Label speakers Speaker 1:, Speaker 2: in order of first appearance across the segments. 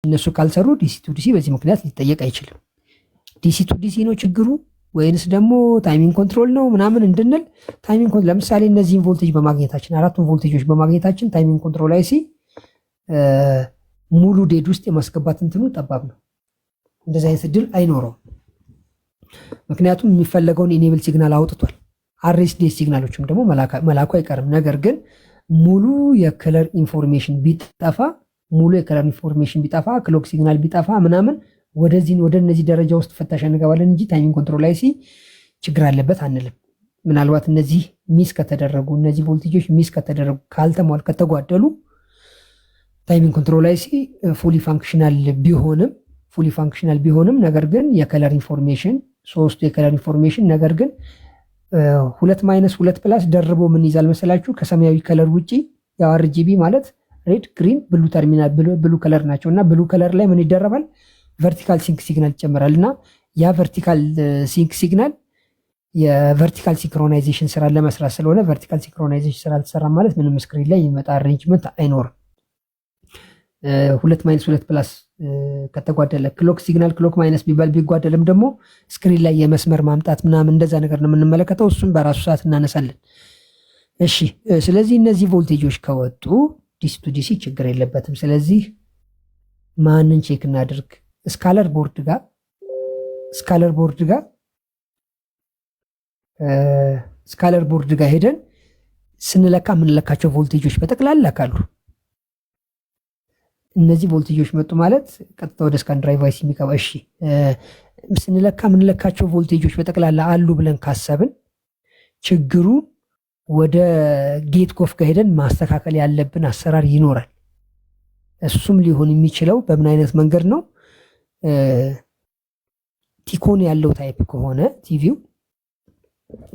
Speaker 1: እነሱ ካልሰሩ DC to DC በዚህ ምክንያት ሊጠየቅ አይችልም። DC to DC ነው ችግሩ ወይንስ ደግሞ timing control ነው ምናምን እንድንል timing ለምሳሌ እነዚህን ቮልቴጅ በማግኘታችን፣ አራቱን ቮልቴጆች በማግኘታችን timing control IC ሙሉ dead ውስጥ የማስገባት እንትኑ ጠባብ ነው። እንደዚህ አይነት እድል አይኖረውም። ምክንያቱም የሚፈለገውን enable signal አውጥቷል። RSDS signal ኦችም ደግሞ መላኩ አይቀርም። ነገር ግን ሙሉ የ color information ቢጠፋ፣ ሙሉ የ color information ቢጠፋ፣ clock signal ቢጠፋ ምናምን ወደዚህ ወደ እነዚህ ደረጃ ውስጥ ፍተሻ እንገባለን እንጂ timing control IC ችግር አለበት አንልም። ምናልባት እነዚህ miss ከተደረጉ፣ እነዚህ voltage ኦች miss ከተደረጉ፣ ካልተሟል፣ ከተጓደሉ timing control IC fully functional ቢሆንም ነገር ግን የ color information፣ ሶስቱ የ color information፣ ነገር ግን ሁለት minus ሁለት plus ደርቦ ምን ይዛል መሰላችሁ? ከሰማያዊ color ውጪ ያው RGB ማለት red፣ green፣ blue terminal blue color ናቸው እና blue color ላይ ምን ይደረባል? Vertical sync signal ይጨመራል እና ያ vertical sync signal የ vertical synchronization ስራ ለመስራት ስለሆነ vertical synchronization ስራ አልተሰራም ማለት ምንም screen ላይ የሚመጣ arrangement አይኖርም። ሁለት minus ሁለት plus ከተጓደለ clock signal clock minus ቢባል ቢጓደልም ደግሞ screen ላይ የመስመር ማምጣት ምናምን እንደዛ ነገር ነው የምንመለከተው። እሱም በራሱ ሰዓት እናነሳለን። እሺ፣ ስለዚህ እነዚህ ቮልቴጆች ከወጡ DC to DC ችግር የለበትም። ስለዚህ ማንን check እናድርግ? Scaler board ጋር ሄደን ስንለካ የምንለካቸው ቮልቴጆች በጠቅላላ ካሉ፣ እነዚህ ቮልቴጆች መጡ ማለት ቀጥታ ወደ scan drive IC የሚገባ፣ እሺ፣ ስንለካ የምንለካቸው ቮልቴጆች በጠቅላላ አሉ ብለን ካሰብን ችግሩ ወደ gate COF ጋር ሄደን ማስተካከል ያለብን አሰራር ይኖራል። እሱም ሊሆን የሚችለው በምን አይነት መንገድ ነው? T-con ያለው type ከሆነ ቲቪው፣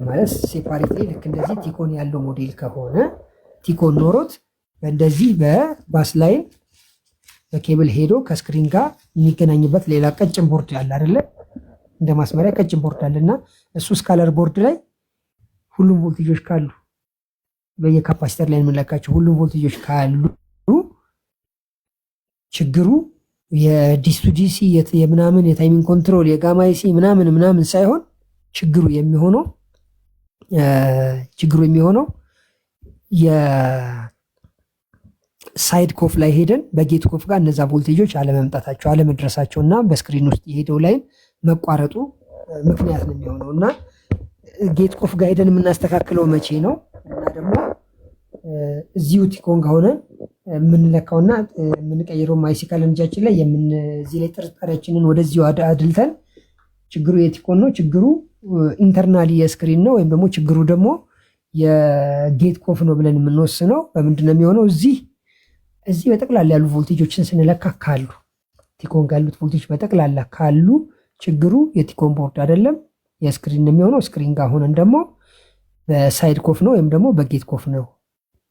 Speaker 1: ማለት separately ልክ እንደዚህ T-con ያለው ሞዴል ከሆነ፣ T-con ኖሮት በእንደዚህ በ bus line በ cable ሄዶ ከ screen ጋር የሚገናኝበት ሌላ ቀጭን ቦርድ አለ አይደለ? እንደ ማስመሪያ ቀጭን ቦርድ አለ እና እሱ scaler board ላይ ሁሉም ቮልቴጆች ካሉ፣ በየ capacitor ላይ የምንለካቸው ሁሉም ቮልቴጆች ካሉ ችግሩ የ DC to DC የምናምን የ timing control የ gamma IC ምናምን ምናምን ሳይሆን ችግሩ የሚሆነው የ side COF ላይ ሄደን በ gate COF ጋር እነዛ ቮልቴጆች አለመምጣታቸው፣ አለመድረሳቸው እና በ screen ውስጥ የሄደው line መቋረጡ ምክንያት ነው የሚሆነው። እና gate COF ጋር ሄደን የምናስተካክለው መቼ ነው? እና ደግሞ እዚሁ T-con ጋር ሆነን የምንለካውና የምንቀይረው IC ካለን እጃችን ላይ እዚህ ላይ ጥርጣሬያችንን ወደዚሁ አድልተን ችግሩ የ T-con ነው፣ ችግሩ internally የ screen ነው ወይም ደግሞ ችግሩ ደግሞ የ gate COF ነው ብለን የምንወስነው በምንድን ነው የሚሆነው? እዚህ በጠቅላላ ያሉ ቮልቴጆችን ስንለካ ካሉ፣ T-con ጋር ያሉት ቮልቴጆች በጠቅላላ ካሉ ችግሩ የ T-con board አይደለም፣ የ screen ነው የሚሆነው። Screen ጋር ሆነን ደግሞ በ side COF ነው ወይም ደግሞ በ gate COF ነው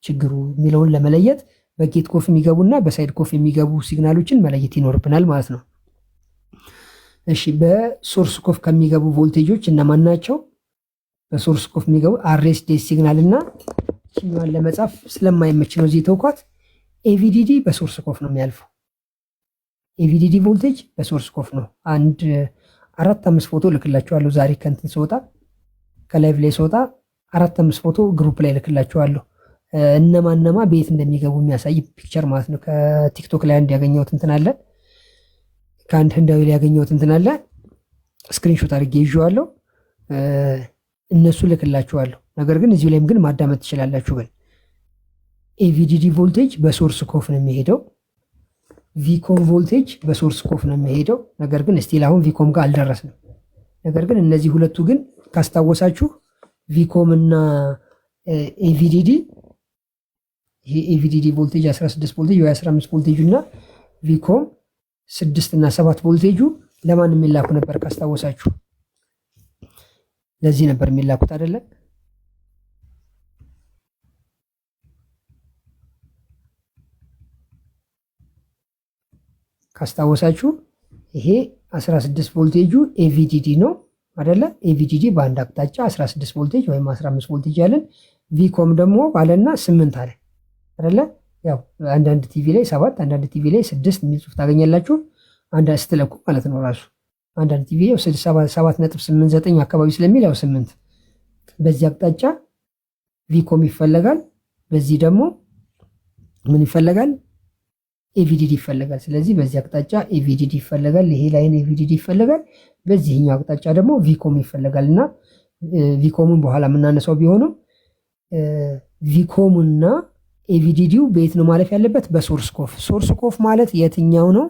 Speaker 1: ችግሩ የሚለውን ለመለየት በ gate COF የሚገቡና በ side COF የሚገቡ signal ኦችን መለየት ይኖርብናል ማለት ነው። እሺ፣ በ source COF ከሚገቡ ቮልቴጆች እነማን ናቸው? በ source COF የሚገቡ RSDS signal እና ችኛዋን ለመጻፍ ስለማይመች ነው እዚህ ተውኳት። AVDD በ source COF ነው የሚያልፈው። AVDD voltage በ source COF ነው። አንድ አራት አምስት ፎቶ ልክላችኋለሁ። ዛሬ ከእንትን ስወጣ፣ ከ live ላይ ስወጣ አራት አምስት ፎቶ group ላይ ልክላችኋለሁ። እነማ እነማ ቤት እንደሚገቡ የሚያሳይ picture ማለት ነው። ከቲክቶክ ላይ አንድ ያገኘሁት እንትን አለ። ከአንድ ህንዳዊ ላይ ያገኘሁት እንትን አለ። Screenshot አድርጌ ይዤዋለሁ። እነሱ ልክላችኋለሁ። ነገር ግን እዚሁ ላይም ግን ማዳመጥ ትችላላችሁ። ግን AVDD voltage በ source COF ነው የሚሄደው። VCOM voltage በ source COF ነው የሚሄደው። ነገር ግን still አሁን VCOM ጋር አልደረስንም። ነገር ግን እነዚህ ሁለቱ ግን ካስታወሳችሁ VCOM እና AVDD፣ ይሄ AVDD ቮልቴጅ 16 ቮልቴጅ ወይ 15 ቮልቴጁ እና VCOM 6 እና 7 ቮልቴጁ ለማን የሚላኩ ነበር ካስታወሳችሁ? ለዚህ ነበር የሚላኩት አይደለ? ካስታወሳችሁ ይሄ 16 ቮልቴጁ AVDD ነው አይደለ? AVDD በአንድ አቅጣጫ 16 ቮልቴጅ ወይም 15 ቮልቴጅ ያለን፣ VCOM ደግሞ ባለና 8 አለ አይደለ? ያው አንዳንድ ቲቪ ላይ 7፣ አንዳንድ ቲቪ ላይ 6 የሚል ጽሑፍ ታገኛላችሁ። አንዳንድ ስትለኩ ማለት ነው ራሱ። አንዳንድ ቲቪ ያው 7.89 አካባቢ ስለሚል ያው 8። በዚህ አቅጣጫ VCOM ይፈለጋል። በዚህ ደግሞ ምን ይፈለጋል? AVDD ይፈለጋል። ስለዚህ በዚህ አቅጣጫ AVDD ይፈለጋል። ይሄ line AVDD ይፈለጋል። በዚህኛው አቅጣጫ ደግሞ VCOM ይፈለጋል። እና VCOM ኡን በኋላ የምናነሳው ቢሆንም VCOM ኡና AVDD ው በየት ነው ማለፍ ያለበት? በ source COF። Source COF ማለት የትኛው ነው?